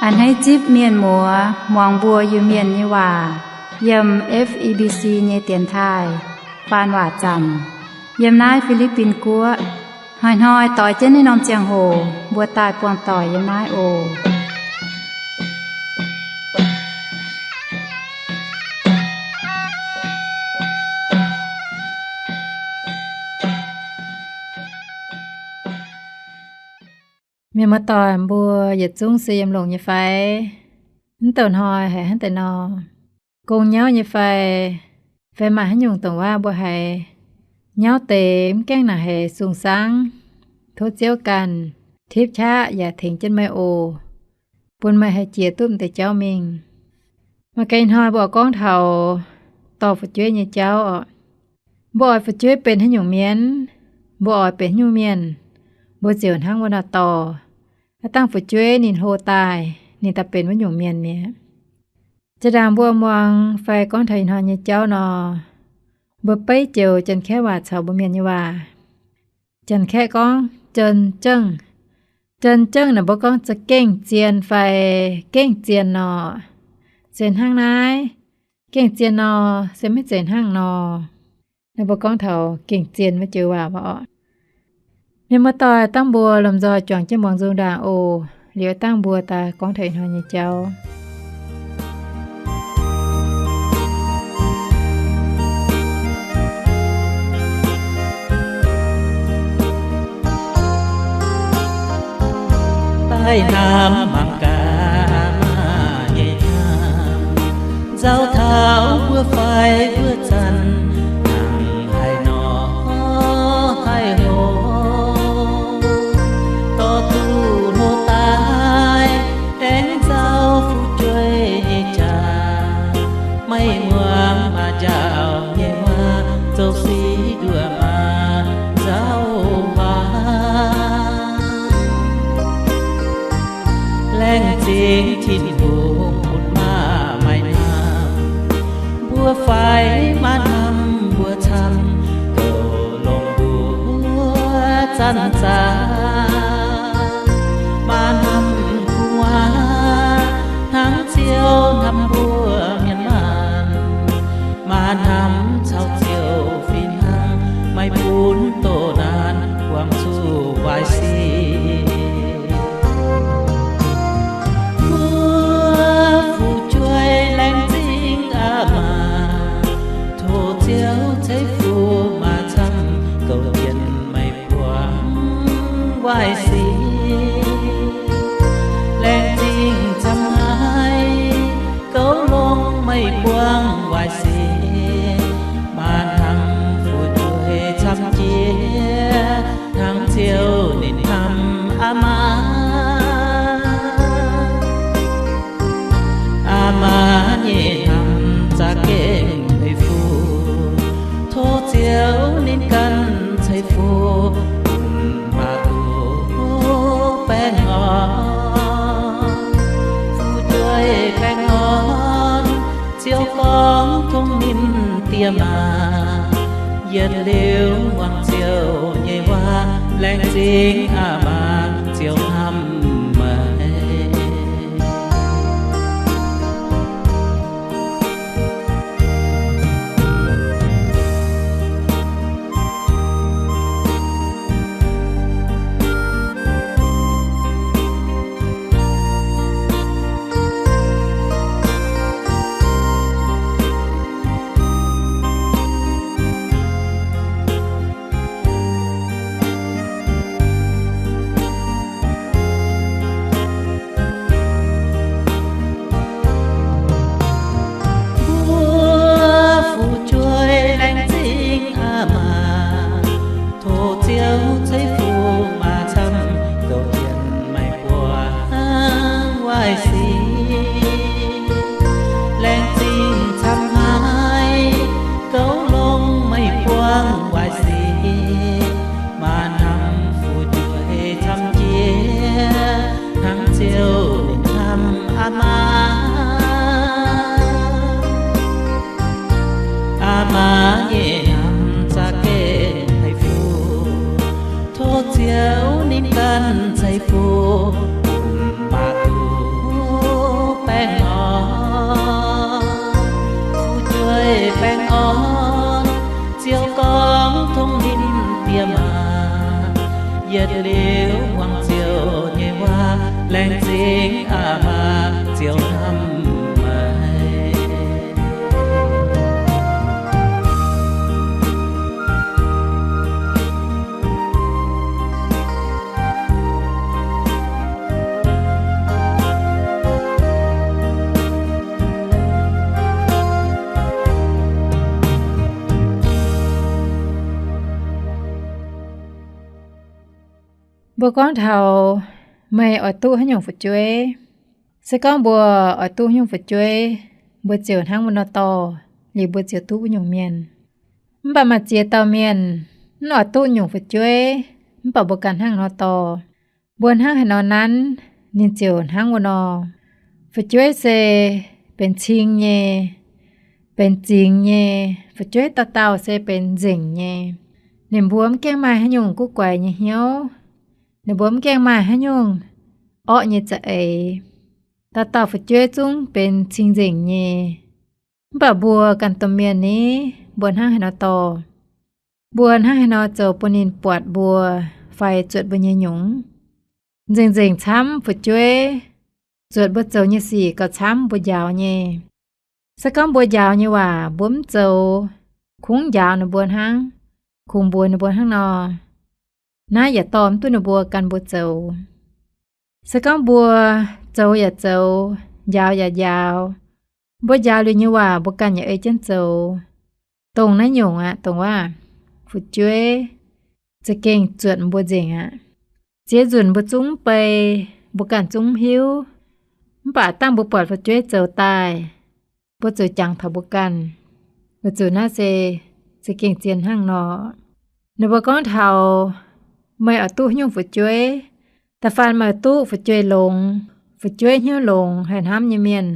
A'hneiv zipv mienh muoz muangx mbuo Iu-Mienh nyei waac yiem F E B C nyei dienx taaih faan waac zaamc yiem naaiv Fi^li^bin Guoqv. Hnoi-hnoi doix jienv naaiv norm ziangh hoc mbuo daaih buangh doic yiem naaiv oc. Mienh muoz-doic mbuo yietc zungv se yiem longx nyei fai? Mv douc hnoi haiz hnangv deix nor, gong nyauv nyei fai? Fai maaih haaix nyungc dongh waac mbuo haiz nyauv deix mv gaengh naaic haiz sung-saangv, tov Ziouv ganh tipv qaqv yaac tengx jienv meih oc, bun meih haih jiex duqv deix jauv mingh. Maaih ganh hnoi mbuo oix gorngv taux dorh fu'jueiv nyei jauv oc. Mbuo oix fu'jueiv benx haaix nyungc mienh, mbuo oix benx haaix nyungc mienh, mbuo ziouc hnangv wuov nor dorh. Aav dangh fu'jueiv ninh hlo daaih, ninh daaih benx wuov nyungc mienh mi'aqv. Jiex ndaangc mbuo muangx fai gorngv taux ih hnoi nyei jauv nor, mbuo beiv joux Janx-Kaeqv waac caux mbuo Mienh nyei waac. Janx-Kaeqv gorngv จนจัง. จนจัง naaic mbuo gorngv za'gengh zien fai gengh zien nor. Zien hnangv naaiv, gengh zien nor, se maiv zeiz hnangv nor. Naaiv mbuo gorngv taux gengh zien wuov joux waac oc. Mienh muoz-doic, dangh mbuo lomh nzoih juangc jienv muangx nzung ndaangc oc. Liuz dangh mbuo daaih gorngv taux ih hnoi nyei jauv. Daaih hnamv mangc gaax maa nyei hnamv, nzauh taux mbuo fai mbuo zanc, nangc haaix nor haaix hoc, dorh duqv hlo daaih aengx nzauh fu'jueiv nyei jaax. Maiv muangx maa njaaux nyei waac, zoux sic nduov maa nzauh waac. Laengz zingh Tin-Hungh bun maa maaih hnamv, mbuo fai maa hnamv mbuo camv, goux longx mbuo zanc-zanc. Maa hnamv gu'nguaaz hnangv Ziouv hnamv mbuo mienh maanh. Maa hnamv caux Ziouv fih hnangv, maiv bun doh naanc buangh zuqc waaic sic. Mbuo fu'jueiv laengz zingh aa maa, tov Ziouv ceix fuqv maa camv, goux jienv meih buangh waaic sic. Laengz zingh camv haic, goux longx meih buangh waaic sic. Maa hnamv fu'jueiv camv jiex hnangv Ziouv ninh hnamv aa maa. Aa maa nyei hnamv za'gengh leiz-fun. Tov Ziouv ninh ganh ceix fuqv bun maa duqv baengh orn. Fu'jueiv baengh orn, Ziouv gorngv tongx ninh diex maa. Yietc liuz muangx Ziouv nyei waac, laengz zingh aa maa, Ziouv hnamv meih. Mbuo gorngv taux meih oix duqv haaix nyungc fu'jueiv, se gorngv mbuo oix duqv haaix nyungc fu'jueiv, mbuo ziouc hnangv wuov nor dorh, liuz mbuo ziouc duqv wuov nyungc mienh. Mv baac maaih ziex dauh mienh mv oix duqv nyungc fu'jueiv, mv baac mbuo ganh hnangv nor dorh. Mbuo hnangv haaix nor nanv, ninh ziouc hnangv wuov nor. Fu'jueiv se benx cing nyei, benx zingx nyei. Fu'jueiv dauh dauh se benx nzengc nyei. Ninh mbuo mv gaengh maaih haaix nyungc guv guaix nyei hnyouv. Ninh mbuo mv gaengh maaih haaix nyungc orqv nyei za'eix. Dauh dauh fu'jueiv zungv benx cing-nzengc nyei. Mv baac mbuo ganh domh mienh ni, mbuo hnangv haaix nor dorh, mbuo hnangv haaix nor zoux bun ninh buatc mbuo fai zuotc mbuo nyei nyungc. Nzengc-nzengc camv fu'jueiv, zuotc mbuo zoux nyei sic gauh camv mbuo njaaux nyei. Se gorngv mbuo njaaux nyei waac mbuo mv zoux, kungx njaaux ninh mbuo hnangv, kungx mbuox ninh mbuo hnangv nor, naaiv yaac dorh mv duqv ninh mbuo gan mbuo zoux. Se gorngv mbuo zoux yaac zoux, njaaux yaac njaaux, mbuo njaaux liuz nyei waac mbuo ganh yaac ei jienv zoux, dongh naaiv nyungc aqv, dongh waac, fu'jueiv za'gengh zuotc mbuo nzengc aqv. Ziex nzunc mbuo zungv mv bei, mbuo ganh zungv mv hiuv. Mv baac dangh mbuo buatc fu'jueiv zoux daaih, mbuo ziouc jangx taux mbuo ganh, weic zuqc naaiv se za'gengh zien hnangv nor. Ninh mbuo gorngv taux meih oix duqv haaix nyungc fu'jueiv, da'faanh meih duqv fu'jueiv longx, fu'jueiv hnyouv longx haih hnamv nyei mienh,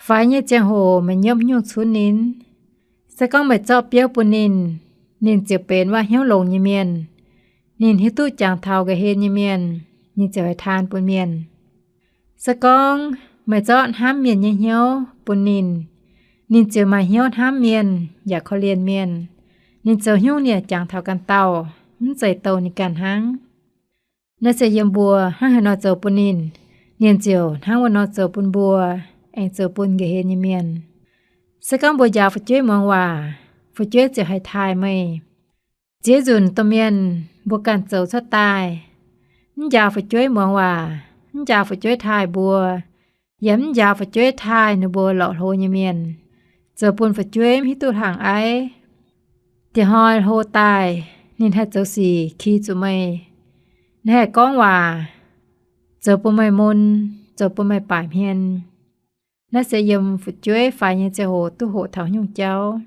faix nyei ziangh hoc meih nyiemv haaix nyungc cunv ninh, se gorngv meih zorqv biouv bun ninh, ninh ziouc benx waac hnyouv longx nyei mienh. Ninh hiuv duqv jangx taux nqa'haav nyei mienh, ninh ziouc haih taan bun mienh. Se gorngv meih zorqv hnamv mienh nyei hnyouv bun ninh, ninh ziouc maaih hnyouv hnamv mienh yaac korv-lienh mienh. Ninh zoux haaix nyungc ninh yaac jangx taux ganh dauh, mv zeiz douh ninh ganh hnangv. Naaiv se yiem mbuo hnangv haaix nor zoux bun ninh, ninh ziouc hnangv wuov nor zoux bun mbuo, aengx zoux bun nqa'haav nyei mienh. Se gorngv mbuo njaaux fu'jueiv muangx waac, fu'jueiv ziouc haih taaih meih. Ziex nzunc domh mienh mbuo ganh zoux cuotv daaih, mv njaaux fu'jueiv muangx waac, mv njaaux fu'jueiv taaih mbuo, yaac mv njaaux fu'jueiv taaih ninh mbuo lorqc hlo nyei mienh, zoux bun fu'jueiv mv hiuv duqv hlang aiv. Diex hnoi hlo daaih, ninh haih zoux sic ki zuqc meih. Ninh haih gorngv waac, zoux bun meih mun, zoux bun meih baaic hmien. Naaiv se yiem fu'jueiv faix nyei ziangh hoc duqv hoqc taux nyungc jauv.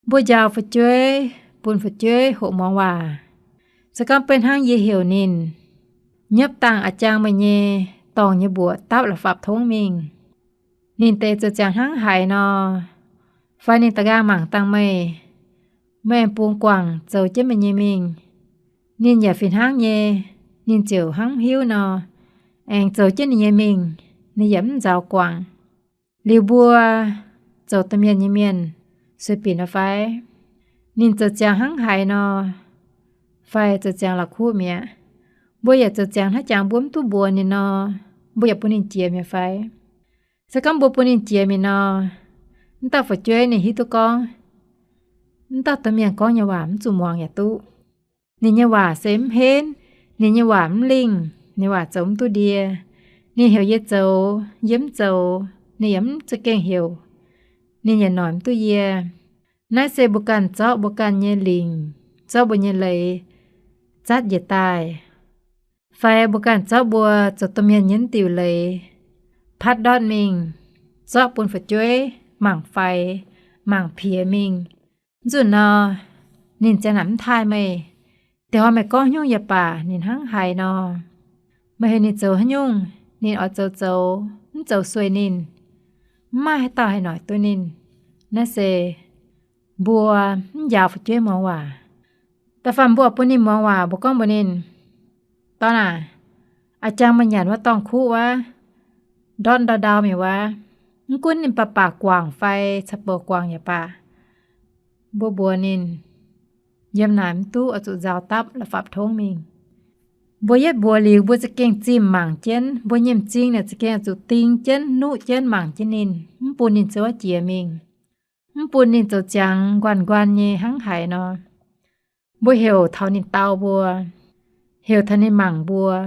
Mbuo njaaux fu'jueiv, bun fu'jueiv hoqc muangx waac. Se gorngv beiv hnangv yie heuc ninh, nyiepv dangh a'jang meih nyei dorngc nyei mbuoqc dapv la'fapv tongv mingh, ninh deix zoux ziangx hnangv haaix nor, fai ninh da'nqaang mangc dangh meih, meih aengx bungx guangc zoux jienv meih nyei mingh, ninh yaac fih hnangv nyei. Ninh ziouc hnangv mv hiuv nor, aengx zoux jienv ninh nyei mingh, ninh yaac mv nzaaux guangc. Liuz mbuo zoux domh mienh nyei mienh, sueih binc nor fai? Ninh zoux ziangx hnangv haaix nor, fai zoux ziangx la'kuqv mi'aqv, mbuo yaac zoux ziangx hnangv jangx mbuo mv duqv mbuox ninh nor, mbuo yaac bun ninh jiex mi'aqv fai? Se gorngv mbuo bun ninh jiex mi'aqv nor, mv dauh fu'jueiv ninh hiuv duqv gorngv, mv dauh domh mienh gorngv nyei waac mv zuqc muangx yaac duqv. Ninh nyei waac se mv henv, ninh nyei waac mv lingh, ninh waac zoux mv duqv ndie. Ninh heuc yie zoux, yie mv zoux, ninh yaac mv za'gengh heuc, ninh yaac noic mv duqv yie. Naaiv se mbuo ganh zorqv mbuo ganh nyei lingc, zorqv mbuo nyei leiz zatv njiec daaih, fai mbuo ganh zorqv mbuo zoux domh mienh nyei diuc leiz patv ndortv mingh, zorqv bun fu'jueiv mangc faix, mangc piex mingh. Mv zuqc nor, ninh ziang naaic mv taaih meih. Diex hnoi meih gorngv haaix nyungc yaac baac, ninh hnangv haaix nor, meih heuc ninh zoux haaix nyungc, ninh oix zoux zoux, mv zoux sueih ninh. Mv maaih haaix dauh haih noic duqv ninh. Naaiv se mbuo mv njaaux fu'jueiv muangx waac. Da'faanh mbuo bun ninh muangx waac, mbuo gorngv mbuox ninh, Dorn aac, a'jang meih nyanc wuov dorngh kuv wuov, ndortv ndau-ndau mi'aqv wuov. Mv gunv ninh baac baac guangc fai caux bouc guangc yaac baac, mbuo mbuox ninh, yiem naaic mv duqv, oix zuqc nzaaux dapv la'fapv tongv mingh. Mbuo yietv mbuox liuz, mbuo za'gengh zimh mangc jienv, mbuo nyei m'zing naaic za'gengh oix zuqc ding jienv, nuqv jienv, mangc jienv ninh, mv bun ninh zoux jiex mingh, mv bun ninh zoux ziangx nquanh-nquanh nyei hnangv haaix nor. Mbuo heuc taux ninh dau mbuo, heuc taux ninh mangc mbuo,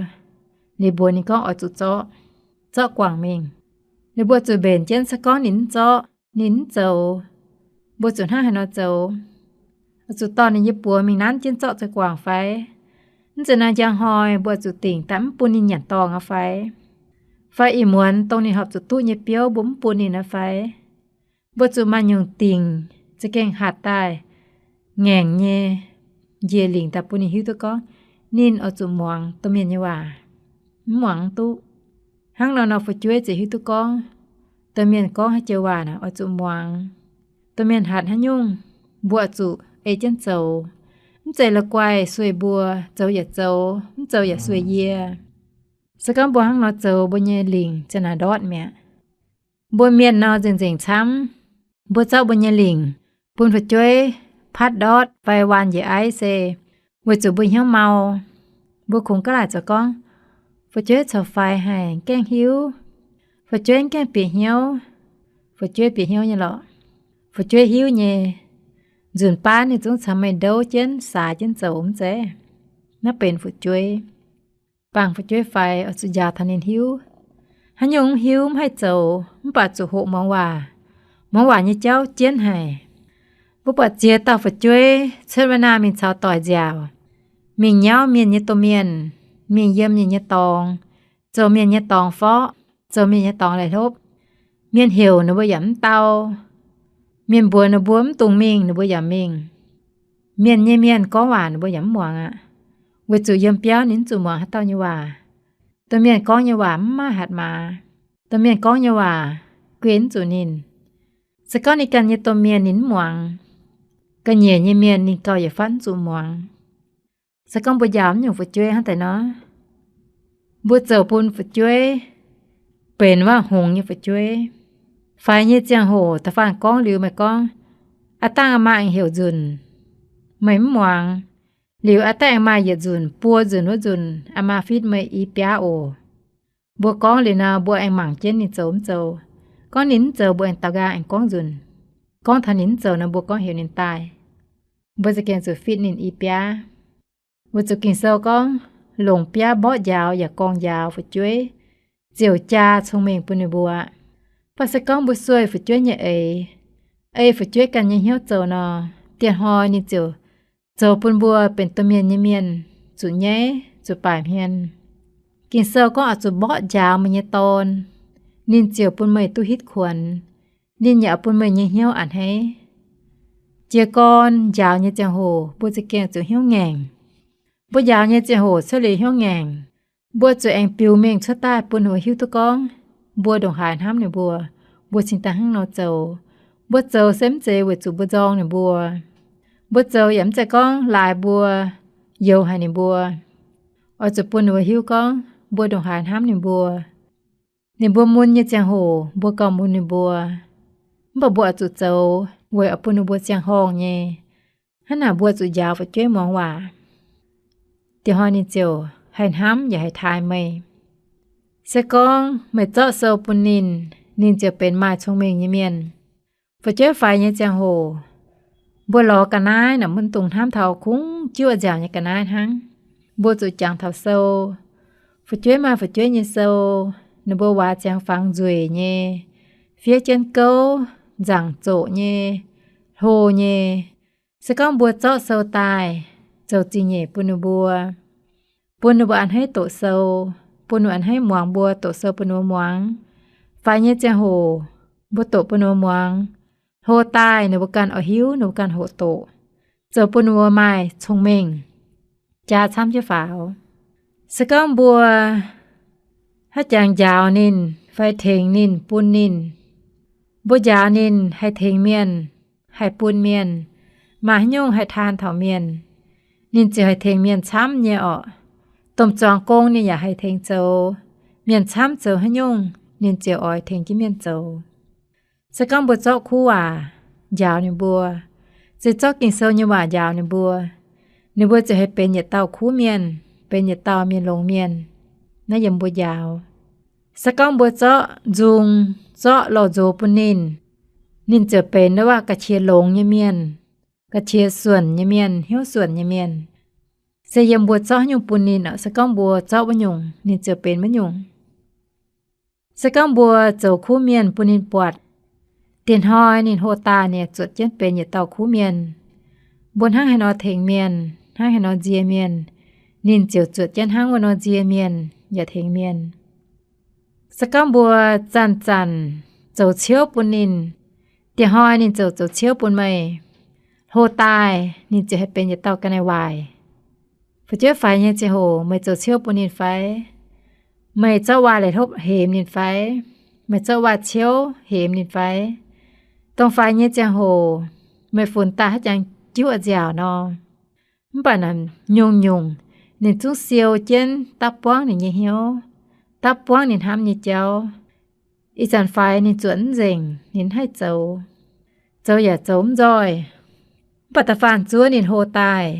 liuz mbuox ninh gorngv oix zuqc zorqv, zorqv guangc mingh. Liuz mbuo zuqc mbenc jienv, se gorngv ninh mv zorqv, ninh mv zoux, mbuo zuqc hnangv haaix nor zoux? Oix zuqc dorh ninh nyei buoz mingh nanv jienv zorqv zoux guangc fai? Mv zeiz naaiv njang hnoi mbuo zuqc dingc daaih mv bun ninh nyanc dorngh aqv fai? Fai ih muonz dongh ninh horpc zuqc duqv nyei biouv mbuo mv bun ninh aqv fai? Mbuo zuqc maaih nyungc dingc za'gengh hatc daaih ngaengc nyei njiec lingc daaih bun ninh hiuv duqv gorngv ninh oix zuqc muangx domh mienh nyei waac. Mv muangx duqv. Hnangv nor nor fu'jueiv ziouc hiuv duqv gorngv domh mienh gorngv haaix joux waac naaic oix zuqc muangx. Domh mienh hatc haaix nyungc, mbuo zuqc ei jienv zoux. Mv zeiz la'guaih sueih mbuo, zoux yaac zoux, mv zoux yaac sueih yie. Se gorngv mbuo hnangv nor zoux, mbuo nyei lingc ziouc naaic ndortv mi'aqv. Mbuo mienh nor nzengc-nzengc camv. Mbuo zorqv mbuo nyei lingc bun fu'jueiv patv ndortv fai waanh njiec aiv se weic zuqc mbuo hnyouv mau. Mbuo kungx gaav laaic zoux gorngv, fu'jueiv caux faix haic, gaengh hiuv. Fu'jueiv gaengh bieqc hnyouv. Fu'jueiv bieqc hnyouv nyei lorqc. Fu'jueiv hiuv nyei. Nzunc baav ninh zungv caux meih ndouv jienv, saax jienv zoux mv zeiz? Naaiv benx fu'jueiv. Bangc fu'jueiv faix oix zuqc njaaux taux ninh hiuv. Haaix nyungc mv hiuv mv haih zoux, mv baac zuqc hoqc muangx waac. Muangx waac nyei jauv jienv haic. Mbuo buatc ziex dauh fu'jueiv cuotv wuov naaiv mingh caux doic nziaauc, mingh nyauv mienh nyei domh mienh, mingh yiem mienh nyei dorngx, zoux mienh nyei dorngx forv, zoux mienh nyei dorngx laih hlopv. Mienh heuc ninh mbuo yaac mv dau. Mienh mbuox ninh mbuo mv dungx mingh, ninh mbuo yaac mingh. Mienh nyei mienh gorngv waac ninh mbuo yaac mv muangx aqv, weic zuqc yiem biauv ninh mv zuqc muangx haaix dauh nyei waac. Domh mienh gorngv nyei waac mv maaih hatc maaz. Domh mienh gorngv nyei waac guei mv zuqc ninh. Se gorngv ninh ganh nyei domh mienh ninh mv muangx, ga'nyiec nyei mienh ninh gauh yietc fatv mv zuqc muangx. Se gorngv mbuo njaaux mv nyungc fu'jueiv hnangv deix nor, mbuo zoux bun fu'jueiv benx waac-hngongx nyei fu'jueiv. Faix nyei ziangh hoc da'faanh gorngv liuz meih gorngv, aav dangh aa maa aengx heuc nzunc, meih mv muangx. Liuz aav dangh aengx maaih yietc nzunc, buo nzunc wuov nzunc aa maa fitv meih i biaav oc. Mbuo gorngv liuz nor, mbuo aengx mangc jienv ninh zoux mv zoux. Gorngv ninh mv zoux, mbuo aengx daux nqaang aengx gorngv nzunc. Gorngv taux ninh mv zoux nor, mbuo gorngv heuc ninh daaih. Mbuo za'gengh zuqc fitv ninh i biaav. Weic zuqc Ging-Sou gorngv, longc biaav mborqv njaaux yaac gorngv njaaux fu'jueiv ziouc jaa cong-mengh bun ninh mbuo. Mv baac se gorngv mbuo sueih fu'jueiv nyei eix, ei fu'jueiv ganh nyei hnyouv zoux nor, dieh hnoi ninh ziouc zoux bun mbuo benx domh mienh nyei mienh zuqc nyaiv zuqc baaic hmien. Ging-Sou gorngv oix zuqc mborqv njaaux meih nyei dorn, ninh ziouc bun meih duqv hitv kuonx. Ninh yaac bun meih nyei hnyouv a'hneiv. Jiez gorn njaaux nyei ziangh hoc mbuo za'gengh zuqc hnyouv ngaengc. Mbuo njaaux nyei ziangh hoc cuotv liuz hnyouv ngaengc, mbuo zuqc aengx biux mengh cuotv daaih bun ninh mbuo hiuv duqv gorngv mbuo ndongc haaix hnamv ninh mbuo, mbuo cingx daaih hnangv nor zoux. Mbuo zoux se mv zeiz weic zuqc mbuo nzorng ninh mbuo. Mbuo zoux yaac mv zeiz gorngv laaix mbuo youx haic ninh mbuo. Oix zuqc bun ninh mbuo hiuv gorngv mbuo ndongc haaix hnamv ninh mbuo. Ninh mbuo mun nyei ziangh hoc mbuo gauh mun ninh mbuo. Mv baac mbuo oix zuqc zoux weic oix bun ninh mbuo ziangh horngh nyei. Hnangv naaic mbuo zuqc njaaux fu'jueiv muangx waac, dieh hnoi ninh ziouc haih hnamv yaac haih taaih meih. Se gorngv meih zorqv sou bun ninh, ninh ziouc benx maaih cong-mengh nyei mienh. Fu'jueiv faix nyei ziangh hoc, mbuo lorz ga'naaiv naaic mbuo dungx hnamv taux kungx juoqv nziaauc nyei ga'naaiv hnangv. Mbuo zuqc jangx taux sou. Fu'jueiv maaih fu'jueiv nyei sou, ninh mbuo waac ziangx fangx nzueic nyei, fiev jienv gouv, nzaangc zoqc nyei, hlo nyei. Se gorngv mbuo zorqv sou daaih zoux zingh nyeic bun ninh mbuo, bun ninh mbuo a'hneiv doqc sou, bun ninh mbuo a'hneiv muangx mbuo doqc sou bun ninh mbuo muangx. Faix nyei ziangh hoc mbuo doqc bun ninh mbuo muangx, hlo daaih ninh mbuo ganh oix hiuv, ninh mbuo ganh hoqc doqc, zoux bun ninh mbuo maaih cong-mengh, jaa camv jienv faaux. Se gorngv mbuo haaix jangx njaaux ninh fai tengx ninh, bun ninh, mbuo njaaux ninh haih tengx mienh, haih bun mienh, maaih haaix nyungc haih taan taux mienh, ninh ziouc haih tengx mienh camv nyei orqc. Domh zuangx gong ninh yaac haih tengx zoux. Mienh camv zoux haaix nyungc, ninh ziouc oix tengx jienv mienh zoux. Se gorngv mbuo zorqv kuv waac njaaux ninh mbuo, se zorqv Ging-Sou nyei waac njaaux ninh mbuo, ninh mbuo ziouc haih benx yietc dauh kuv mienh, benx yietc dauh mienh longx mienh. Naaiv yiem mbuo njaaux. Se gorngv mbuo zorqv nzung, zorqv lorh nzox bun ninh, ninh ziouc benx wuov ga'qiex longx nyei mienh, ga'qiex suonc nyei mienh, hnyouv suonc nyei mienh. Se yiem mbuo zorqv haaix nyungc bun ninh, se gorngv mbuo zorqv wuov nyungc, ninh ziouc benx wuov nyungc. Se gorngv mbuo zoux kuv mienh bun ninh buatc, dieh hnoi ninh hlo daaih ninh zuotc jienv benx yietc dauh kuv mienh. Mbuo hnangv haaix nor tengx mienh, hnangv haaix nor nzie mienh, ninh ziouc zuotc jienv hnangv wuov nor nzie mienh yaac tengx mienh. Se gorngv mbuo zanc-zanc zoux ciouv bun ninh, dieh hnoi ninh ziouc zoux ciouv bun meih, hlo daaih ninh ziouc haih benx yietc dauh ga'naaiv waaic. Fu'jueiv faix nyei ziangh hoc meih zoux ciouv bun ninh fai? Meih zorqv waac-leiz-hlopv hemx ninh fai? Meih zorqv waac-ciouv hemx ninh fai? Dongh faix nyei ziangh hoc meih funx daaih haaix jangx jiuv nziaauc nor, mv baac naaic nyungc-nyungc ninh zungv siou jienv dapv buangv ninh nyei hnyouv, dapv buangv ninh hnamv nyei jauv. Ih zanc faix ninh zuotc mv nzengc, ninh haih zoux, zoux yaac zoux mv nzoih. Mv baac da'faanh zuov ninh hlo daaih,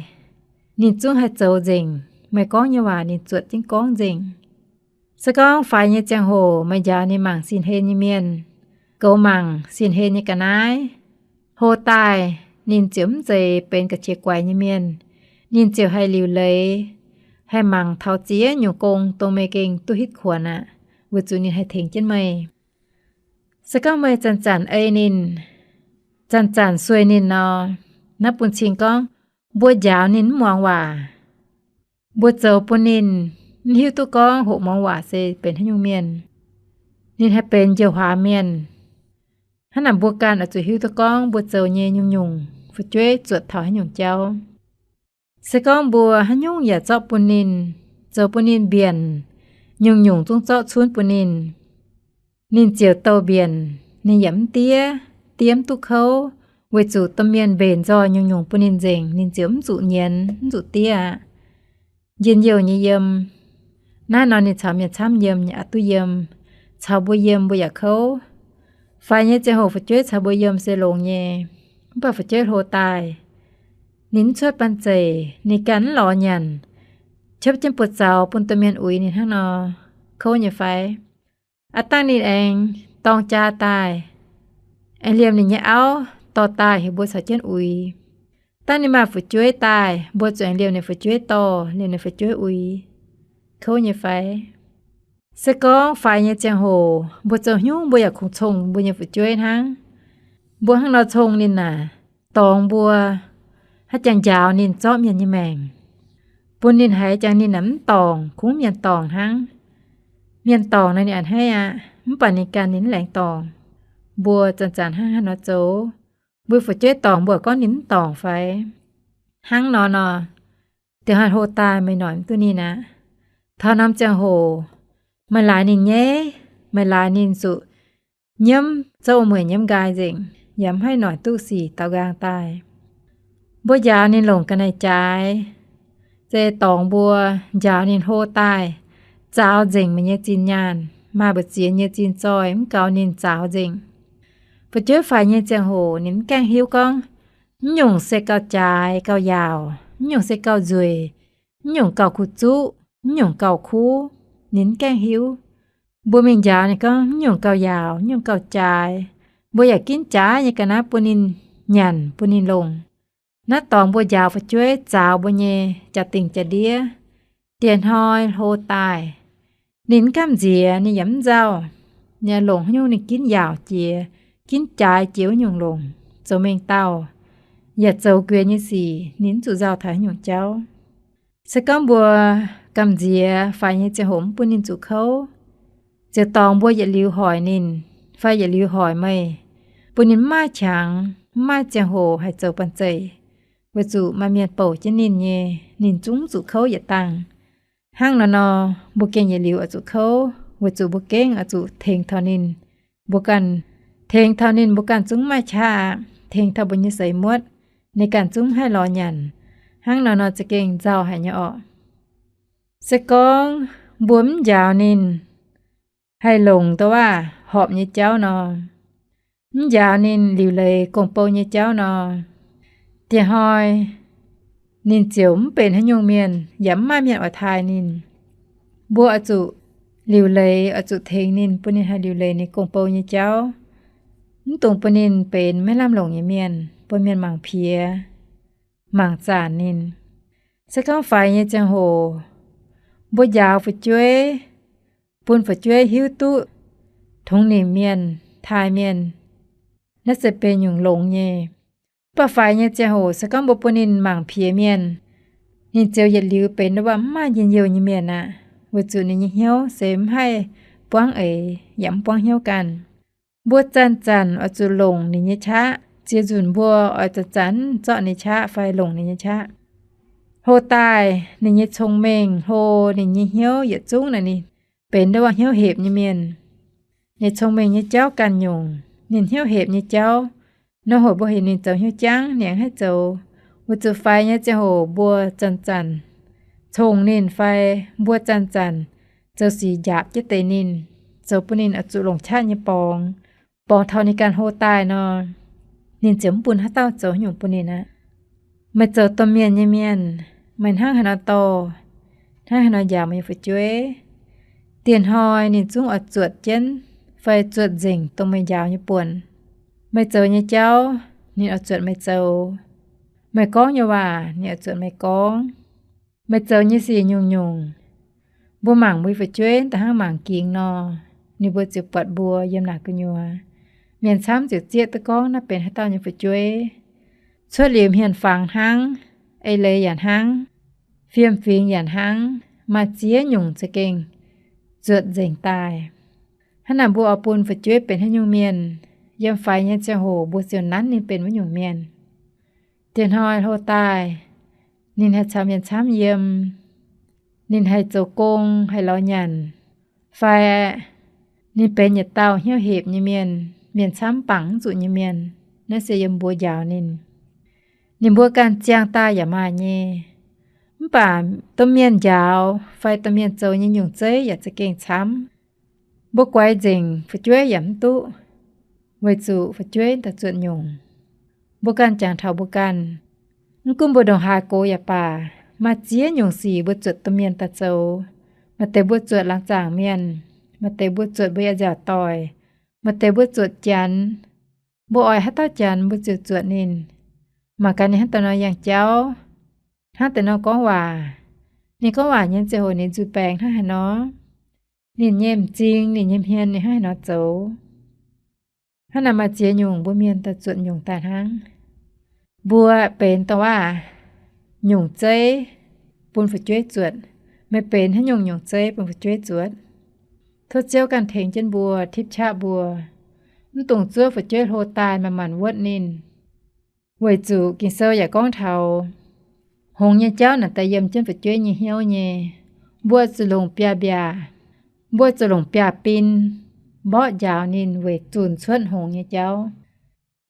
ninh zungv haih zoux nzengc. Meih gorngv nyei waac ninh zuotc jienv gorngv nzengc. Se gorngv faix nyei ziangh hoc meih njaaux ninh mangc sin-hlen nyei mienh, goux mangc sin-hlen nyei ga'naaiv, hlo daaih ninh ziouc mv zeiz benx ga'qiex guaix nyei mienh. Ninh ziouc haih liuc leiz, haih mangc taux ziex nyungc gong dongh meih gengh duqv hitv kuonx aqv, weic zuqc ninh haih tengx jienv meih. Se gorngv meih zanc-zanc ei ninh, zanc-zanc sueih ninh nor, naaiv bun cing gorngv mbuo njaaux ninh mv muangx waac. Mbuo zoux bun ninh mv hiuv duqv gorngv hoqc muangx waac se benx haaix nyungc mienh. Ninh haih benx njoux huaax mienh. Hnangv naaic mbuo ganh oix zuqc hiuv duqv gorngv mbuo zoux nyei nyungc-nyungc fu'jueiv zuotc taux haaix nyungc jauv. Se gorngv mbuo haaix nyungc yaac zorqv bun ninh, zoux bun ninh mbienc, nyungc-nyungc zungv zorqv cunv bun ninh, ninh ziouc douh mbienc, ninh yaac mv diev, diev mv duqv kouv, weic zuqc domh mienh mbenc nzoih nyungc-nyungc bun ninh nzengc, ninh ziouc mv zuqc nyienz, mv zuqc diev aqv. Njien-youh nyei yiem. Naaiv nor ninh caux mienh camv yiem nyei aqc duqv yiem. Caux mbuo yiem mbuo yaac kouv. Faix nyei ziangh hoc fu'jueiv caux mbuo yiem se longx nyei. Mv baac fu'jueiv hlo daaih, ninh mv cuotv banh zeic, ninh ganh mv lorz nyanc, qopv jienv buoz zaux bun domh mienh uix ninh hnangv nor, kouv nyei fai? Aav dangh ninh aengx dorng jaa daaih, aengx liemh ninh nyei auv dorh daaih heuc mbuo caux jienv uix. Dangh ninh maaih fu'jueiv daaih, mbuo zuqc aengx liemh ninh fu'jueiv dorh, liemh ninh fu'jueiv uix, kouv nyei fai? Se gorngv faix nyei ziangh hoc mbuo zoux haaix nyungc mbuo yaac kungx cong mbuo nyei fu'jueiv hnangv. Mbuo hnangv nor cong ninh naaic, dorngx mbuo, haaix jangx njaaux ninh zorqv mienh nyei maengc, bun ninh haiz jangx ninh naaic mv dorngc, kungx mienh dorngc hnangv. Mienh dorngc naaic ninh a'hneiv aqv, mv baac ninh ganh ninh mv laengz dorngc. Mbuo zanc-zanc hnangv haaix nor zoux? Mbuo fu'jueiv dorngc mbuo gorngv ninh mv dorngc fai? Hnangv nor nor, dieh hnoi hlo daaih meih noic mv duqv ninh aqv. Taux norm ziangh hoc, meih laaix ninh nyei, meih laaix ninh zuqc nyiemv zouv mueic nyiemv nqaai nzengc, yaac mv haih noic duqv sic daaux nqaang daaih. Mbuo njaaux ninh longc ga'naaiv-jaaix, se dorngx mbuo njaaux ninh hlo daaih, zaaux nzengc meih nyei zinh nyaanh, maaih mbu'ziex nyei zinh zoih mv gaux ninh zaaux nzengc. Fu'jueiv faix nyei ziangh hoc ninh mv gaengh hiuv gorngv, mv nyungc se gauh jaaix gauh yaauc, mv nyungc se gauh nzueic, mv nyungc gauh kuv zuqv, mv nyungc gauh kuv, ninh mv gaengh hiuv. Mbuo mingh njaaux ninh gorngv, mv nyungc gauh yaauc, mv nyungc gauh jaaix, mbuo yaac ginv jaaix nyei ga'naaiv bun ninh nyanc, bun ninh longc. Naaiv dorngx mbuo njaaux fu'jueiv zaaux mbuo nyei jaa-dingh jaa-ndiev, dieh hnoi hlo daaih, ninh mv gamh nziex, ninh yaac mv nzauh. Ninh longc haaix nyungc ninh ginv yaauc jiex, ginv jaaix jiex wuov nyungc longc, zoux mengh dauh, yaac zoux nquin nyei sic, ninh mv zuqc nzauh taux haaix nyungc jauv. Se gorngv mbuo gamh nziex faix nyei ziangh hoc mv bun ninh zuqc kouv, ziouc dorngx mbuo yietc liuz hoic ninh, fai yietc liuz hoic meih, bun ninh mv maaih qangx, mv maaih ziangh hoc haih zoux banh zeic, weic zuqc maaih mienh bouc jienv ninh nyei, ninh zungv mv zuqc kouv yietc dangh. Hnangv nor nor, mbuo gengh yietc liuz oix zuqc kouv, weic zuqc mbuo gengh oix zuqc tengx taux ninh. Mbuo ganh tengx taux ninh, mbuo ganh zungv mv maaih qaqv aqv. Tengx taux mbuo nyei seix muotv, ninh ganh zungv mv haih lorz nyanc. Hnangv nor nor za'gengh nzauh haic nyei orqc. Se gorngv mbuo mv njaaux ninh haih longc douc waac horpc nyei jauv nor, mv njaaux ninh liuc leiz gong-bou nyei jauv nor, dieh hnoi ninh ziouc mv benx haaix nyungc mienh, yaac mv maaih mienh oix taaih ninh. Mbuo oix zuqc liuc leiz, oix zuqc tengx ninh, bun ninh haih liuc leiz ninh gong-bou nyei jauv, mv dungx bun ninh benx maiv lamh longc nyei mienh, bun mienh mangc piex, mangc zanc ninh. Se gorngv faix nyei ziangh hoc mbuo njaaux fu'jueiv, bun fu'jueiv hiuv duqv tongx nimc mienh, taaih mienh, naaiv se benx nyungc longx nyei. Mv baac faix nyei ziangh hoc se gorngv mbuo bun ninh mangc piex mienh, Ninh ziouc yietc liuz benx ndau wuov mv maaih njien-youh nyei mienh aqv, weic zuqc ninh nyei hnyouv se mv haih buangv eix yaac mv buangv hnyouv ganh. Mbuo zanc-zanc oix zuqc longc ninh nyei qaqv, ziex nzunc mbuo oix zanc-zanc zorqv ninh nyei qaqv fai longc ninh nyei qaqv. Hlo daaih ninh nyei cong-mengh hlo, ninh nyei hnyouv yietc zungv naaic ninh benx ndau wuov hnyouv hepc nyei mienh. Ninh cong-mengh nyei jauv ganh nyungc, ninh hnyouv hepc nyei jauv. Nor hoc mbuo heuc ninh zoux hnyouv jangv, ninh aengx haih zoux. Weic zuqc faix nyei ziangh hoc mbuo zanc-zanc congx ninh fai mbuo zanc-zanc zoux sic njaapc jienv deix ninh, zoux bun ninh oix zuqc longc qaqv nyei borngz. Borngz taux ninh ganh hlo daaih nor, ninh ziouc mv bun haaix dauh zoux haaix nyungc bun ninh aqv. Meih zoux domh mienh nyei mienh, meih hnangv haaix nor dorh, hnangv haaix nor njaaux meih nyei fu'jueiv, dieh hnoi ninh zungv oix zuotc jienv fai zuotc nzengc dongh meih njaaux nyei buonc. Meih zoux nyei jauv, ninh oix zuotc meih zoux. Meih gorngv nyei waac, ninh oix zuotc meih gorngv. Meih zoux nyei sic nyungc-nyungc, mbuo mangc mbuo nyei fu'jueiv da'hnangv mangc gingx nor, ninh mbuo ziouc buatc mbuo yiem naaic gu'nyuoz. Mienh camv ziouc zieqv duqv gorngv naaiv benx haaix dauh nyei fu'jueiv. Cuotv liuz hmien-fangx hnangv, eix leiz yaac hnangv, fiem-fingx yaac hnangv, maaih ziex nyungc za'gengh zuotc nzengc daaih. Hnangv naaic mbuo oix bun fu'jueiv benx haaix nyungc mienh, yiem faix nyei ziangh hoc mbuo ziouc nanv ninh benx wuov nyungc mienh. Dieh hnoi hlo daaih, ninh haih caux mienh camv yiem, ninh haih zoux gong, haih lorz nyanc, fai ninh benx yietc dauh hnyouv hepc nyei mienh, mienh camv bangc mv zuqc nyei mienh, naaiv se yiem mbuo njaaux ninh. Ninh mbuo ganh ziangh daaih yaac maaih nyei. Mv baac domh mienh njaaux fai domh mienh zoux nyei nyungc zeiv yaac za'gengh camv. Mbuo guaix nzengc fu'jueiv yaac mv duqv, weic zuqc fu'jueiv daaih zuotc nyungc. Mbuo ganh jangx taux mbuo ganh. Mv gunv mbuo ndongc haaix gox yaac baac, maaih ziex nyungc sic mbuo zuotc domh mienh daaih zoux. Maaih deix mbuo zuotc laangz zaangc mienh, maaih deix mbuo zuotc mbuo nyei nziaauc doic, maaih deix mbuo zuotc Janx. Mbuo oix haaix dauh Janx mbuo ziouc zuotc ninh. Mangc gaax ninh hnangv daaih nor yangh jauv, hnangv daaih nor gorngv waac. Ninh gorngv waac nyei ziangh hoc ninh nzuih baengx hnangv haaix nor, ninh nyei m'zing, ninh nyei hmien ninh hnangv haaix nor zoux. Hnangv naaic maaih ziex nyungc mbuo mienh daaih zuotc nyungc daaih hnangv. Mbuo benx dongh waac nyungc zeiv bun fu'jueiv zuotc. Meih benx haaix nyungc nyungc zeiv bun fu'jueiv zuotc? Tov Ziouv ganh tengx jienv mbuo, tipv qaqv mbuo, mv dungx zuov fu'jueiv hlo daaih manc-manc wuotv ninh. Weic zuqc Ging-Sou yaac gorngv taux hngongx nyei jauv naaic daaih yiem jienv fu'jueiv nyei hnyouv nyei. Mbuo zuqc longc biaav-mbiaac, mbuo zuqc longc biaav-bin mborqv njaaux ninh weic zunc cuotv hngongx nyei jauv,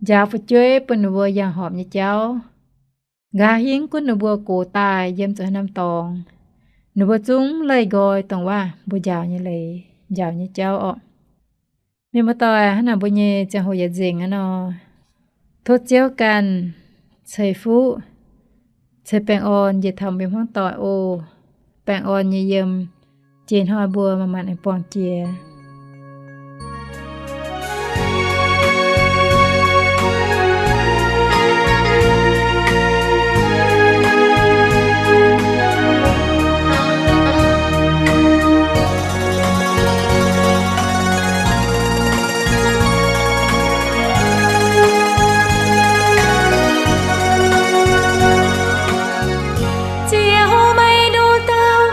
njaaux fu'jueiv bun ninh mbuo yangh horpc nyei jauv. Nqa'haav hingv gunv ninh mbuo gox daaih yiem zuqc haaix norm dorngx, ninh mbuo zungv leih nqoi dongh waac mbuo njaaux nyei leiz, njaaux nyei jauv orqc. Mienh muoz-doic, hnangv naaic mbuo nyei ziangh hoc yaac nzengc aqv nor. Tov Ziouv ganh ceix fuqv, ceix baengh orn njiec taux mbuo hmuangv doic oc. Baengh orn nyei yiem, jiex hnoi mbuo manc-manc aengx buangh jiex. Ziouv, meih nduqc dauh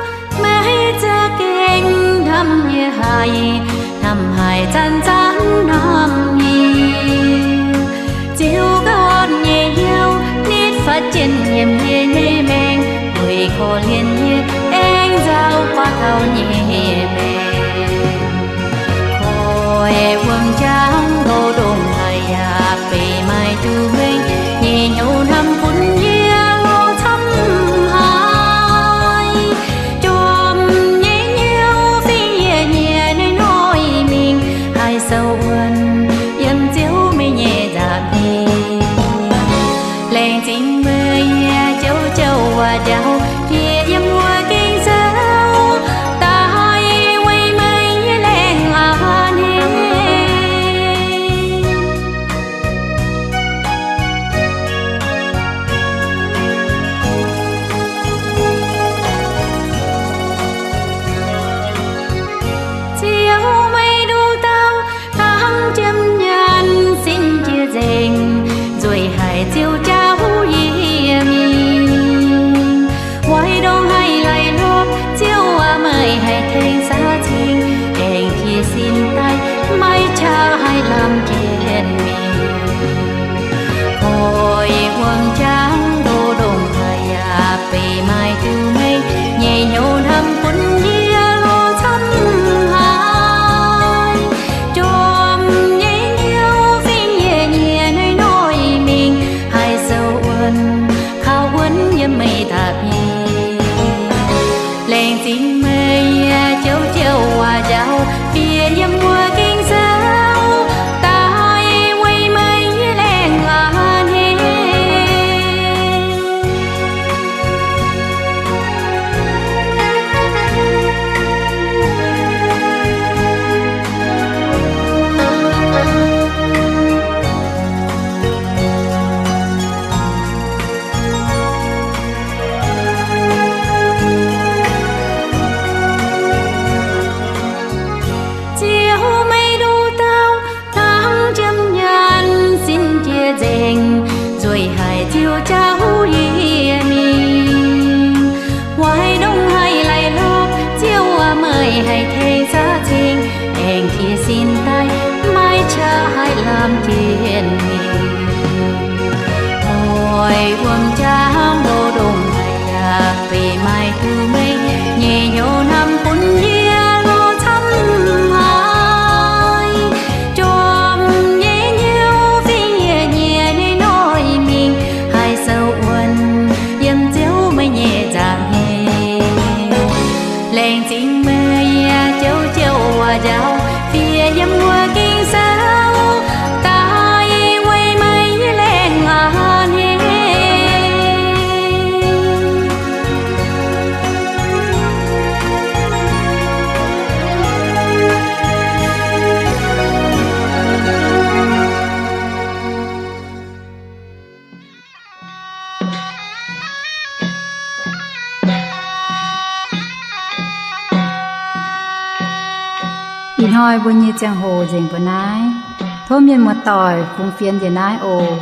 maiv za'gengh hnamv yie haic, hnamv haic zanc-zanc hnamv yie. Ziouv ganh nyei hnyouv nitv fatv jienv yiem yie nyei maengc, weic korv-lienh yie aengx nzauh buatc taux nyei maengc. Koi wuom-jangv goux ndongc haaix yaac beiv maaih duqv mengh, nyei hnyouv hnamv bun yie loz camv haic. Jorm nyei hnyouv fingx yie nyei hnoi-hnoi mingh, haih sou wuonv yiem Ziouv meih nyei nza'hmien. Laengz zingh meih nyei jauv-jauv waac njaaux yie yiem wuov Ging-Sou, da'haiz weic meih nyei laengz a'hneiv. Ziouv, meih nduqc dauh hnangv jiem Oix wuom jaav mbuo ndongc naaic yaac fih maaih duqv meih nyei hnyouv hnamv bun yie lorz camv haic. Jorm nyei hnyouv fingx nyienh nyienh nyei noic mingh, haih sou wuonv yiem Ziouv meih nyei nza'hmien. Laengz zingh meih yie jouv jouv wuov njaaux, fiev yiem wuov Ging-Sou, daaih weic meih nyei laengz a'hneiv. Ih hnoi mbuo nyei ziangh hoc nzengc mbuo naaiv. Tov mienh muoz-doic fungx fienx njiec naaiv oc.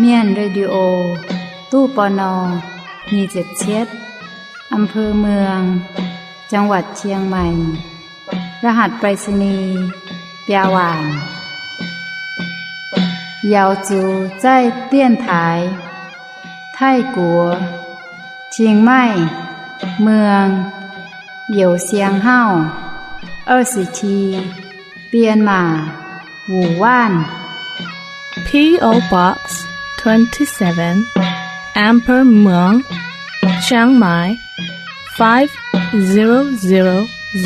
Mienh Radio, ตู้ ปณ. nyic ziepc cietv, อำเภอเมือง จังหวัดเชียงใหม่ รหัสไปรษณีย์ biaa waanc. Yaux zuqc zaih dienx taaix, Taiv-Guoqv, Chiang Mai, เมือง Youh Siang Hauv, ยี่สิบสี่ Bienh Maac, Wuc Waanv. P O Box twenty-seven, อำเภอเมือง Chiang Mai, five zero zero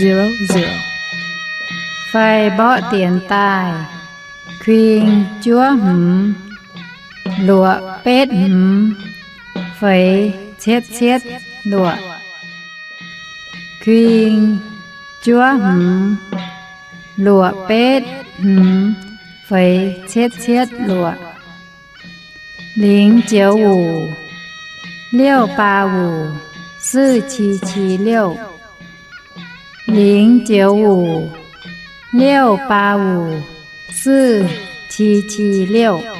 zero zero. Fai mborqv dienx daaih, kuing juov hmz, luoqc betv hmz, feix cietv cietv luoqc. Kuing juov hmz, luoqc betv hmz, feix cietv cietv luoqc. Lingx joux wuc, liouh baa wuc, 四七七六. Lingx joux wuc, liouh baa wuc, 四七七六.